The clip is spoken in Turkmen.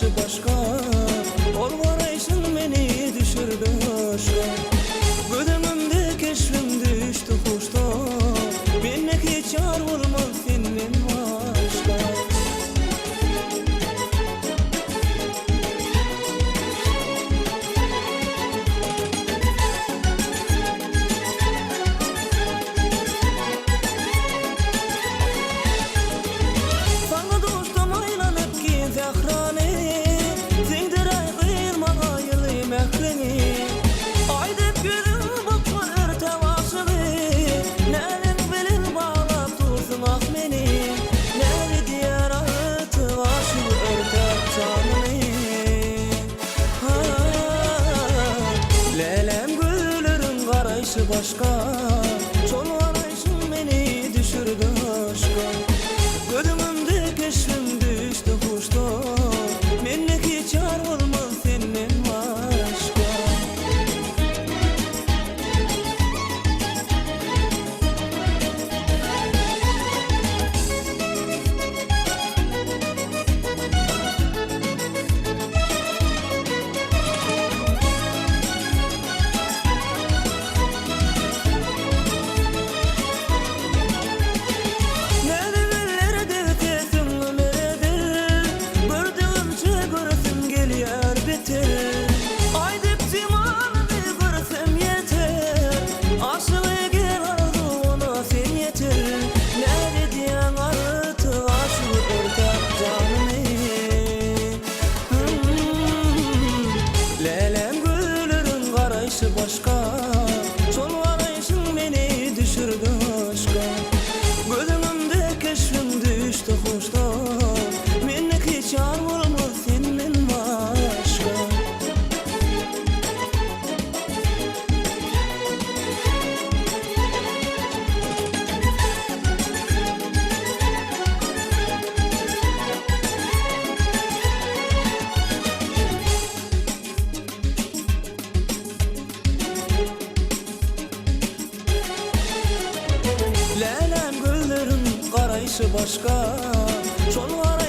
garaýşy başga, Ol garaýşyň meni düşürdi yşka. Göz öňümde keşbiň düşdi huşda, Mende hiç ýar bolmaz senden başga. Saňa duşdum aýlanyp giň sährany, Siňdiräý gyz maňa ýyly mähriňi. Aýdyp ýüzüň bukma örtäp aşygy, Näziň bilen baglap dursuň ah meni. Näz edýär artyk aşyk örtäp janyny. Ha, läläm gözleriň garaýşy başga, Şol garaýşyň meni düşürdi yşka. Göz öňümde keşbiň düşdi huşda, Mende hiç ýar bolmaz senden başga. Näzigellerde sesiň meredir, Gördügimçe göresim gelýär beter. Aýdyp jemalyňy görsem ýeter, Aşyk eger arzuwyna sen ýetir. Näz edýäň artyk aşyk örtäp janymy. Läläm gözleriň garaýşy başga, Şol garaýşyň meni düşürdi yşka. Göz öňümde keşbiň düşdi huşda, Mende hiç ýar bolmaz senden başga. Läläm gözleriň garaýşy başga, Şol garaýşyň.